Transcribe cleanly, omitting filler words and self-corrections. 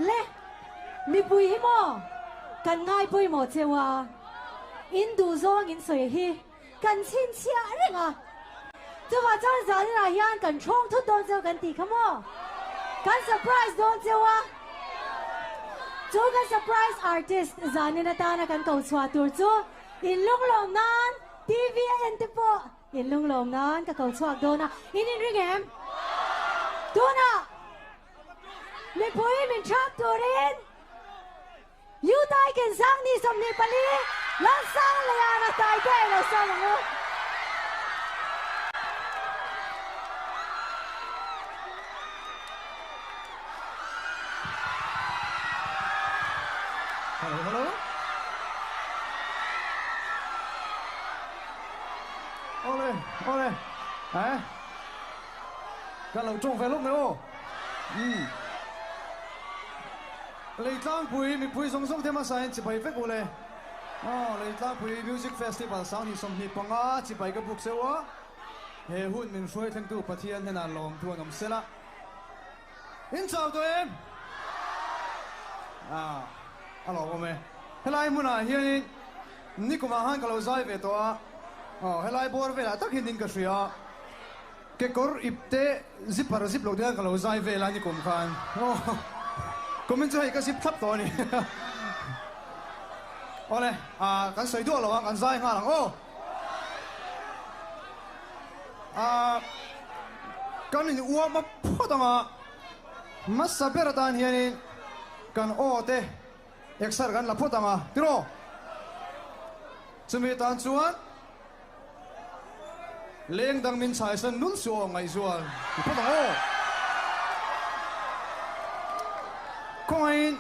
Le, mipui hi maw kan ngai pawimawh cheu a, in duhzawng in sawi hi kan chhinchhiah reng a. Chuvah chuan zaninah hian kan ṭhawng thut dawn cheu kan tih kha maw? Kan surprise dawn cheu a. Chu kan surprise artist zanin atana kan ko chhuah tur chu in lunglawm nan TV a en te pawh in lunglawm nan ka ko chhuak dawn a. In inring em? Tunah mipui min ṭhap turin Yutai Kensang ni 24 Lalsang Liana Taite lo sawm ang u. Hello, hello. Awle, awle. Eh? Ka lo tawng ve lawk mai aw. Umm. Leitlangpui mipui zawng zawng te hmasa in chibai vek ule. Aw, Leitlangpui Music Festival 2025 chibai ka buk cheu a. He hun min hruai thlengtu Pathian hnenah lawmthu an awm sela. In chau tawh em? Ah, a lawmawm e. Helai hmunah hianin nikumah khan ka lo zai ve tawh a. Aw, helai bawr velah tak hian in ka hria a. Kekawr ip te zipper zip loh te khan ka lo zai vel a nikum khan. Aw, kumin chu hei ka zip thlap tawh a ni. Awle, ah, kan sawi duah lo ang, kan zai nghal ang aw. Ah, kan in uam a phawt ang a, hmasa ber atan hianin kan aw te exer kan la phawt ang a, tiraw? Chumi atan chuan leng dang min chhaisan nul suh aw ngaihzual ti phawt ang aw. Khawngaihin.